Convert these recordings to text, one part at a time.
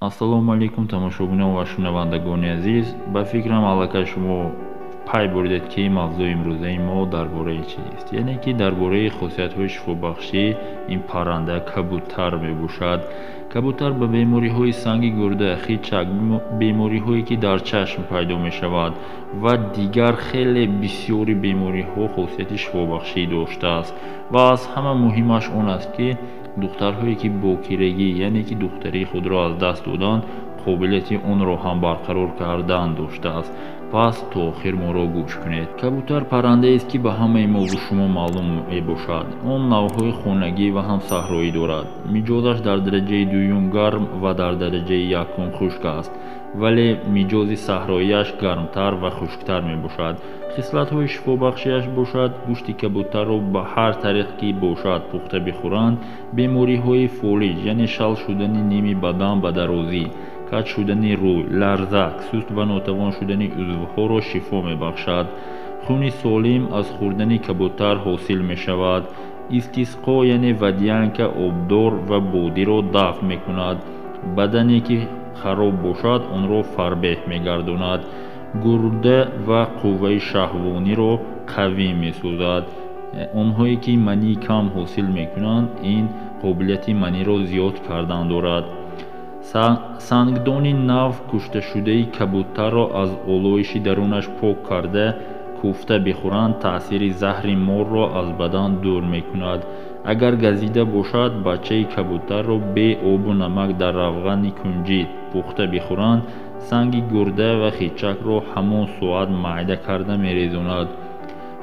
Ассалому алайкум тамошобинон ва шунавандагони азиз. Ба фикрам аллакай шумо пай бурдед, ки мавзӯи имрӯзаи мо дар бораи чист, яъне ки дар бораи хосиятҳои шифобахшӣ ин парранда кабутар мебошад. Кабутар ба бемориҳои санги гурда, хичак, бемориҳое ки дар чашм пайдо мешавад ва дигар хеле бисёри бемориҳо хосияти шифобахшӣ доштааст. Ва аз ҳама муҳимаш он аст, ки духтарҳое ки бокирагӣ, яъне ки духтарии худро аз даст доданд, қобилияти онро ҳам барқарор кардан доштааст. Пас то охир моро гӯш кунед. Кабутар паррандаест, ки ба ҳамаи мову шумо маълум мебошад. Он навъҳои хонагӣ ва ҳам саҳроӣ дорад. Миҷозаш дар дараҷаи дуюм гарм ва дар дараҷаи якум хушк аст, вале миҷози саҳроияш гармтар ва хушктар мебошад. Хислатҳои шифобахшиаш бошад, гӯшти кабутарро ба ҳар тариқ ки бошад пухта бихӯранд, бемориҳои фолиҷ, яъне шал шудани ними бадан ба дарозӣ, каҷ шудани рӯй, ларзак, суст ва нотавон шудани узвҳоро шифо мебахшад. Хуни солим аз хӯрдани кабутар ҳосил мешавад. Истисқо, яъне водянка, обдор ва бодиро дафъ мекунад. Бадане ки хароб бошад, онро фарбеҳ мегардонад. Гурда ва қувваи шаҳвониро қавӣ месозад. Онҳое ки мании кам ҳосил мекунанд, ин қобилияти маниро зиёд кардан дорад. Сангдони нав кушташудаи кабутарро аз олоиши дарунаш пок карда кӯфта бихӯранд, таъсири заҳри морро аз бадан дур мекунад. Агар газида бошад, бачаи кабутарро бе обу намак дар равғани кунҷид пухта бихӯранд, санги гурда ва хичакро ҳамон соат майда карда мерезонад.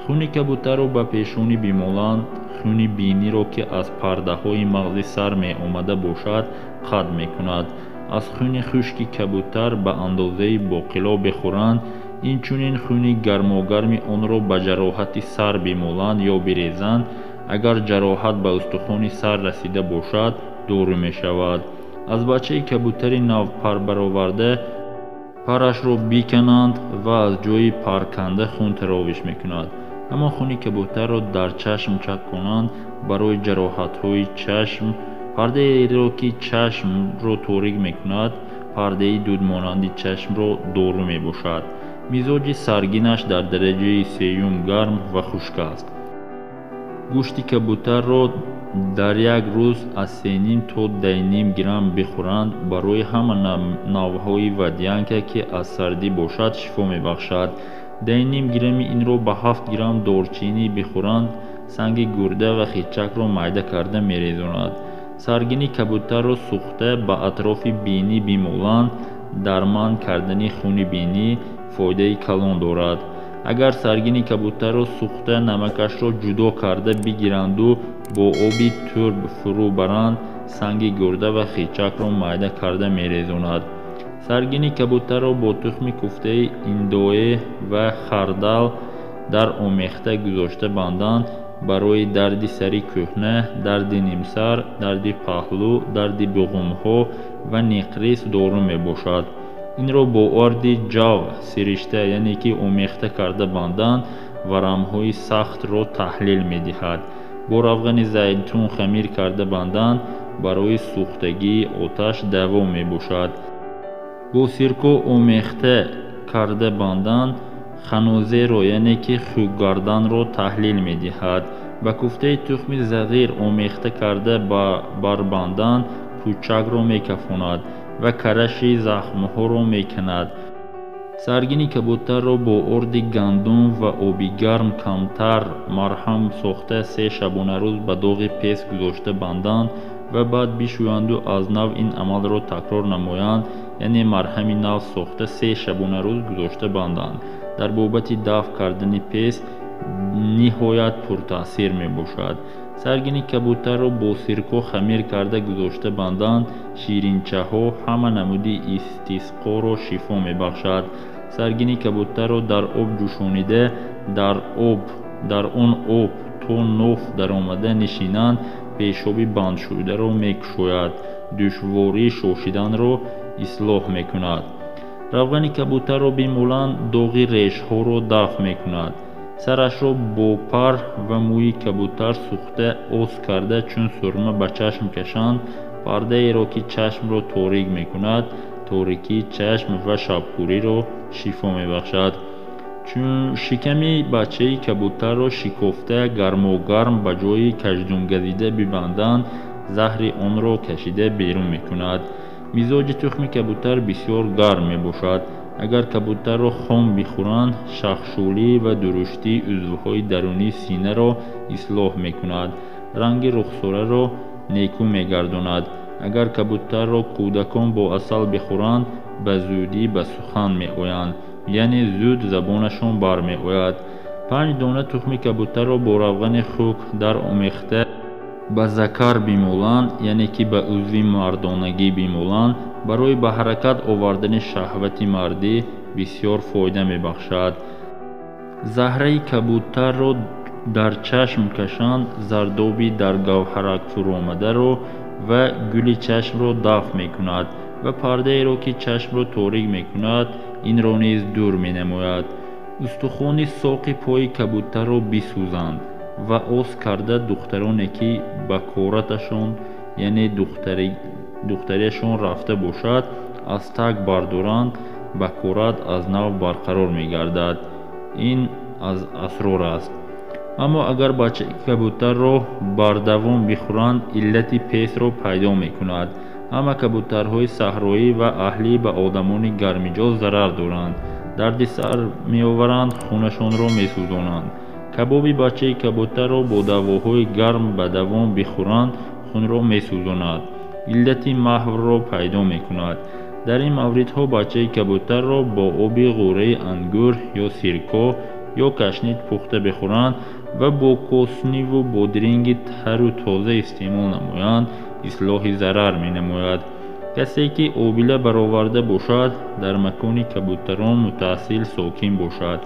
Хуни кабутарро ба пешонӣ бимоланд, хуни биниро, ки аз пардаҳои мағзи сар меомада бошад, қатъ мекунад. Аз хуни хушки кабутар ба андозаи боқило бихӯранд, инчунин хуни гармогарми онро ба ҷароҳати сар бимоланд ё бирезанд, агар ҷароҳат ба устухони сар расида бошад, дору мешавад. Аз бачаи кабутари навпарбароварда парашро бикананд ва аз ҷои парканда хун таровиш мекунад. Ҳамон хуни кабутарро дар чашм чак конанд, барои ҷароҳатҳои чашм, пардаеро ки чашмро торик мекунад, пардаи дудмонанди чашмро дору мебошад. Мизоҷи саргинаш дар дараҷаи сеюм гарм ва хушк аст. Гӯшти кабутарро дар як рӯз аз 3,5 то 10,5 грамм бихӯранд, барои ҳама навъҳои водянка, ки аз сардӣ бошад, шифо мебахшад. 10,5 грамми инро ба 7 грамм дорчинӣ бихӯранд, санги гурда ва хичакро майда карда мерезонад. Саргини кабутарро сӯхта ба атрофи бинӣ бимоланд, дар манъ кардани хуни бинӣ фоидаи калон дорад. Агар саргини кабутарро сӯхта намакашро ҷудо карда бигиранду бо оби турб фурӯ баранд, санги гурда ва хичакро майда карда мерезонад. Саргини кабутарро бо тухми куфтаи индое ва хардал дар омехта гузошта банданд, барои дарди сари кӯҳна, дарди нимсар, дарди паҳлӯ, дарди буғумҳо ва неқрис дору мебошад. Инро бо орди ҷав сиришта, яъне ки омехта карда банданд, варамҳои сахтро таҳлил медиҳад. Бо равғани зайтун хамир карда банданд, барои сӯхтагии оташ даво мебошад. Бо сирко омехта карда банданд, ханозеро, яъне ки хӯкгарданро таҳлил медиҳад. Ба куфтаи тухми зағир омехта карда барбанданд, пӯчакро мекафонад ва караши захмҳоро меканад. Саргини кабутарро бо орди гандум ва оби гарм камтар марҳам сохта 3 шабонарӯз ба доғи пес гузошта банданд ва баъд бишӯянду аз нав ин амалро такрор намоянд, яъне марҳами нав сохта 3 шабонарӯз гузошта банданд. Дар бобати дафъ кардани пес ниҳоят пуртаъсир мебошад. Саргини кабутарро бо сирко хамир карда гузошта банданд, ширинчаҳо, ҳама намуди истисқоро шифо мебахшад. Саргини кабутарро дар об ҷӯшонида, дар он об то ноф даромада нишинанд, пешоби бандшударо мекушояд, душвории шошиданро ислоҳ мекунад. Равғани кабутарро бимоланд, доғи решҳоро дафъ мекунад. Сарашро бо пар ва мӯи кабутар сӯхта ос карда чун сурма ба чашм кашанд, Пардаеро ки чашмро торик мекунад, торикии чашм ва шабкӯриро шифо мебахшад. Чун шиками бачаи кабутарро шикофта гармогарм ба ҷои каждумгазида бибанданд, заҳри онро кашида берун мекунад. Мизоҷи тухми кабутар бисёр гарм мебошад. Агар кабутарро хом бихӯранд, шахшулӣ ва дуруштии узвҳои дарунии синаро ислоҳ мекунад, ранги рухсораро некӯ мегардонад. Агар кабутарро кӯдакон бо асал бихӯранд, ба зудӣ ба сухан меоянд, яъне зуд забонашон бармеояд. 5 дона тухми кабутарро бо равғани хук дар омехта ба закар бимоланд, яъне ки ба узви мардонагӣ бимоланд, барои ба ҳаракат овардани шаҳвати мардӣ бисёр фоида мебахшад. Заҳраи кабутарро дар чашм кашанд, зардоби дар гавҳарак фуромадаро ва гули чашмро дафт мекунад ва пардаеро ки чашмро торик мекунад, инро низ дур менамояд. Устухони соқи пои кабутарро бисӯзанд ва ос карда духтароне ки бакораташон, яъне духтариашон рафта бошад, аз таг бардоранд, бакорат аз нав барқарор мегардад. Ин аз асрор аст. Аммо агар бачаи кабутарро бардавом бихӯранд, иллати песро пайдо мекунад. Ҳама кабутарҳои саҳроӣ ва аҳлӣ ба одамони гармиҷоз зарар доранд, дарди сар меоваранд, хунашонро месӯзонанд. Кабоби бачаи кабутарро бо давоҳои гарм ба давом бихӯранд, хунро месӯзонад, иллати маҳвро пайдо мекунад. Дар ин мавридҳо бачаи кабутарро бо оби ғӯраи ангур ё сирко ё кашнит пухта бихӯранд ва бо косниву бодиринги тару тоза истеъмол намоянд, ислоҳи зарар менамояд. Касе ки обила бароварда бошад, дар макони кабутарон мутаассил сокин бошад,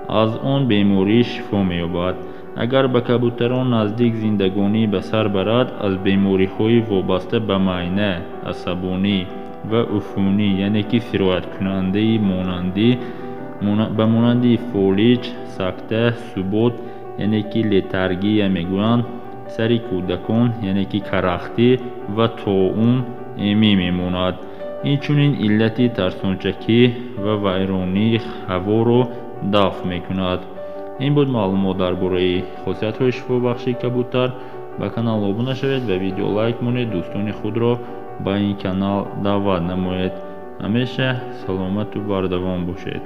аз он беморӣ шифо меёбад. Агар ба кабутарон наздик зиндагонӣ ба сар барад, аз бемориҳои вобаста ба майна, асабонӣ ва уфунӣ, яъне ки сирояткунандаи ба монанди фолиҷ, сакта, субот, яъне ки летаргия мегӯянд, сари кӯдакон, яъне ки карахтӣ ва тоун эмӣ мемонад. Инчунин иллати тарсончакӣ ва вайронии ҳаворо дафт мекунад. Ин буд маълумот дар бораи хосиятҳои шифобахши кабутар. Ба канал обуна шавед ва видео лайк монед, дӯстони худро ба ин канал даъват намоед. Ҳамеша саломату бардавом бошед.